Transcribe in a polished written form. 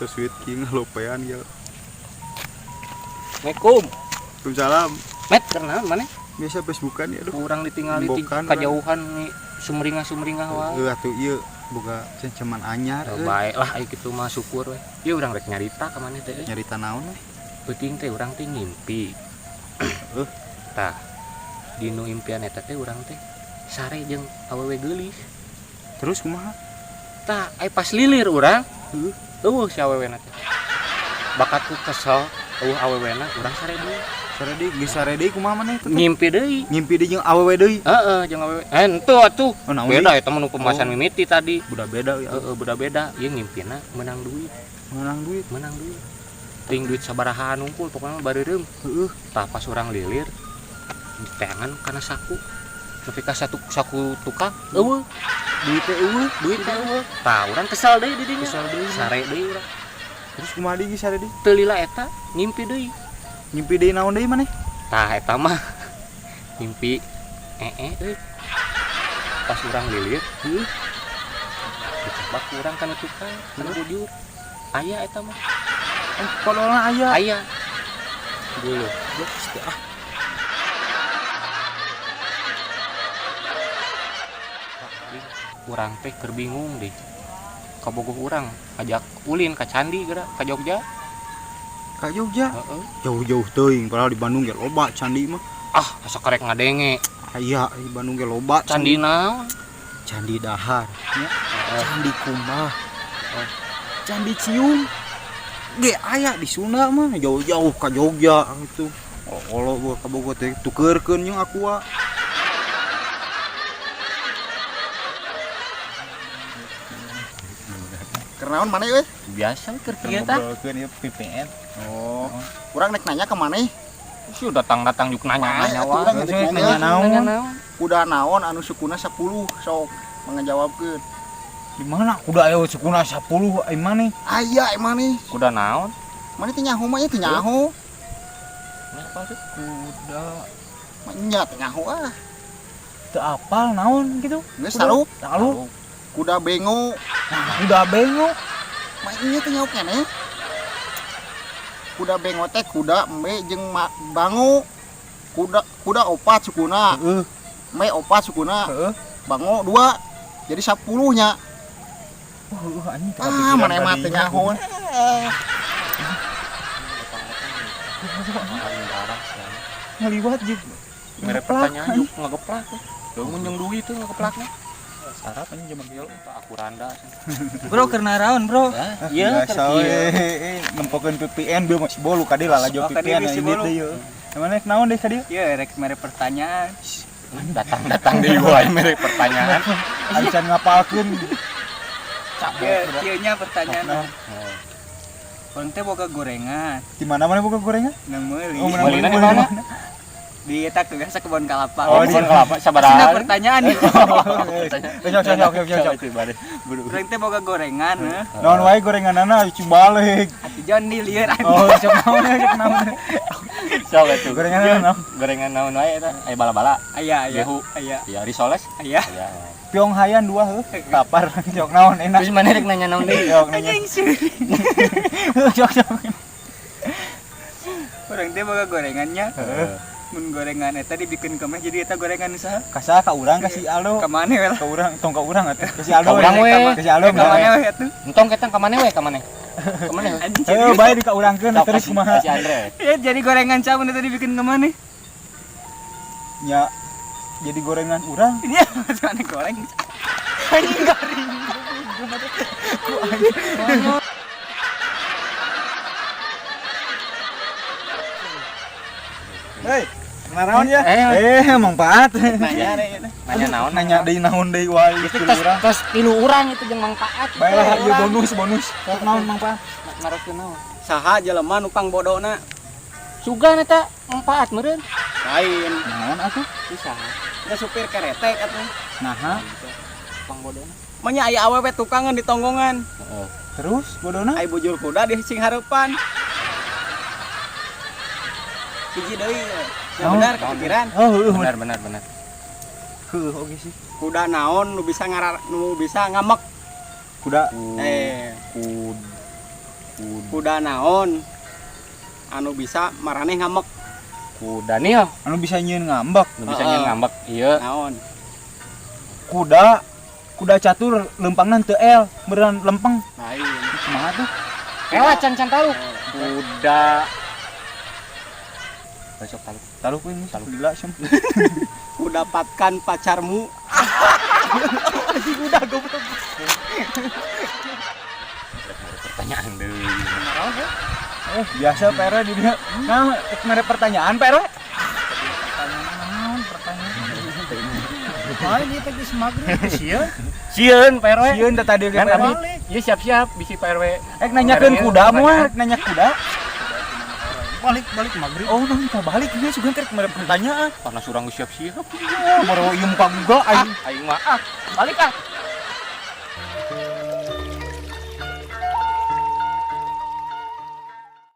So sweet king lopean ya. Assalamualaikum. Waalaikumsalam. Met, kunaon maneh? Biasa Facebookan ya, aduh. Kurang ditinggali ti Bokan, kajauhan nih sumringah-sumringah wae. Heuh atuh ieu boga cenceman anyar Oh, euy. baik lah ai kitu mah syukur we. Ieu urang rek nyarita ka maneh teh euy. Nyarita naon we? Peuting teh urang teh ngimpi. Heeh. Tah, dinu impian eta teh urang teh sare jeung awewe geulis. Terus kumaha? Tah, ai pas lilir urang, Heuh. Euweuh si awewena teh. Bakat ku kesel, euweuh awewena, urang sare deui. Sare deui, geus sare deui kumaha maneh teh? Ngimpi deui. Ngimpi deui jeung awewe deui. Heeh, jeung awewe. Eh, henteu atuh. Oh, naon Beda deui? eta mah nu pembahasan Oh. mimiti tadi. Budak beda ya. Heeh, beda beda. Ieu ngimpina menang duit, Menang duit. Menang duit. Ting duit sabaraha nungkul pokoknya mah bareureum. Heeh. Tah, pas urang lilir diteangan kana saku. Nepi ka satu saku tukang euweuh. Duit teh euweuh. Duit teh euweuh. Tah, urang kesel deui di dinya. Kesel deui. Sare deui urang. Terus kumaha deui geus sare deui? Teu lila eta ngimpi deui. Ngimpi deui naon deui maneh? Tah, eta mah ngimpi ee euy. Pas urang lilir, Heeh. dicabak ku urang kana tukang, kana bujur. Aya eta mah. Oh, kodolna aya. Aya. Geuleuh. Geus teh ah. Urang teh keur bingung deh. Kabogoh urang ajak ulin ka candi geura ka Jogja. Ka Jogja. Heeh. Jauh-jauh teuing padahal di Bandung ge loba candi mah. Ah, asa karek ngadenge. Aya di Bandung ge loba. Candi naon? Candi Dahar, nya. Heeh. Candi Kumbah. Candi Ciung. Ge aya di Sunda mah, jauh-jauh ka Jogja gitu. Olo gua kabogoh teh tukeurkeun jeung aqua. Kunaon maneh euy? Biasa keur kieu tah. Ngobrolkeun ieu VPN. Oh. Urang nek nanya ke maneh. Sih datang-datang juk nanya-nanya Maneh atuh wae. urang nek Nanya nanya. naon? Nanya naon? Kuda naon anu sukuna 10, sok mangajawabkeun. Di mana kuda aya sukuna 10 ai maneh? Aya emang nih. Kuda naon? Maneh teh nyaho mah ieu teh nyaho. Apa sih? Kuda Mah nya teh nyaho ah. teu apal naon gitu. Geus taruh. Tahu. Kuda bengo. Nah, kuda bengo. Mah ieu teh nyaho keneh. Kuda bengo teh kuda embe jeung bango. Kuda kuda opat sukuna. Heeh. Embe opat sukuna. Heeh. Bango dua. Jadi 10 nya. Heuh anjing teu Ah, kepikiran maneh mah teh tadinya. nyaho. Ngaliwat jeung Mere ngeplak, pertanyaan anjing. juk ngageplak. Bangun jeung duit tuh ngegeplakna. Sarap anjing zaman kieu. Tak aku randa. Bro, keur naraon, Bro? Iya, Biasa keur we, kieu. nempokeun VPN bieu masih bolu ka dieu lalajo Oh, ka dieu VPN bisi ini bolu. teh yeuh. Emang naon deh ka dieu? Iya, rek mere pertanyaan. Datang-datang deui wae mere pertanyaan. Acan ngapalkeun. Iya, kieu nya pertanyaan. Nah. Urang teh boga gorengan, Di mana mana boga gorengan? nang meuli. Oh, menang Meulina meuli di mana? Di eta ke biasa kebon kalapa. Oh, di kebon kelapa sabaraha? Sina pertanyaan nih. Sok sok sok sok sok. Urang teh boga gorengan, heuh. Naon wae gorenganana balik. Atuh John di lieur. Oh, sok naon sok naon. Sok atuh. Gorengan naon? Gorengan naon wae eta? Aya bala-bala. Aya, aya. Gehu. Aya, Ya risoles. aya. Aya. Pyong hayan dua heuh. Lapar sok naon enak. Terus mana rek nanya naon deui? Sok nanya. Anjing sih. Sok sok. Urang teh boga gorengannya. Heeh. Mun gorengan eta dibikin kemeh jadi eta gorengan saha? Kasa ka urang ka si Aldo. Ka maneh we lah. Ka urang tong ka urang atuh. Ka si Aldo. Ka urang we. Ka si Aldo. Ka maneh we atuh. Entong ketang ka maneh we ka maneh? Ka maneh we? Anjing. Heuh, bae di ka urangkeun Sok, terus kumaha? kasih Andre. Ya jadi gorengan saha mun eta dibikin ke maneh? Nya jadi gorengan urang. Ini mana goreng? Anjing garing. Hei, naraon ya? Eh. Manfaat. Nanya deh. Nanya naon? Nanya deui naon deui wae Itu tilu tos urang. tos tilu urang itu jeung manfaat. Bae lah ieu bonus bonus. Sok naon manfaat? Naroskeun naon? Saha jelema nu pangbodona? Sugan eta manfaat meureun. Lain. Naon atuh? Bisa. Eta supir keretek atuh. Naha? Pangbodona. Manya aya awewe tukangan di tonggongan. Heeh. Terus bodona? Ai bujur kuda di sing hareupan. Hiji deui. Ya Naon? benar kepikiran. Oh, heueuh. Benar benar benar. Heueuh oge sih. Kuda naon nu bisa ngarar nu bisa ngamek. Kuda Eh, Kud Kuda. Kuda naon anu bisa maraneh ngambek? Ku Daniel. Anu bisa nyieun ngambek. Nu bisa nyieun ngambek, iya. Naon? Kuda, kuda catur lempangna teu L, beneran lempeng. Lain. Kumaha tuh? Elah, can can tahu. Kuda. Besok tahu. Tahu ku ini, gila sih. Kudapatkan pacarmu. Si kuda goblok. Pertanyaan deui. Eh, biasa Pak RW di dia. Nah, mere pertanyaan, Pak RW. Pertanyaan, pertanyaan. Lain ieu teh geus maghrib sieun. Sieun, Pak RW. Sieun teh tadi ge, Kan Pak RW. abi ieu siap-siap bisi Pak RW. Ek nanyakeun kuda moal, rek nanya kuda. Balik balik maghrib. Oh, nah, kita balik ieu sugan teh rek mere pertanyaan. Karena surang geus siap-siap. Oh, baru ieu muka Google aing. Aing mah ah, balik ah.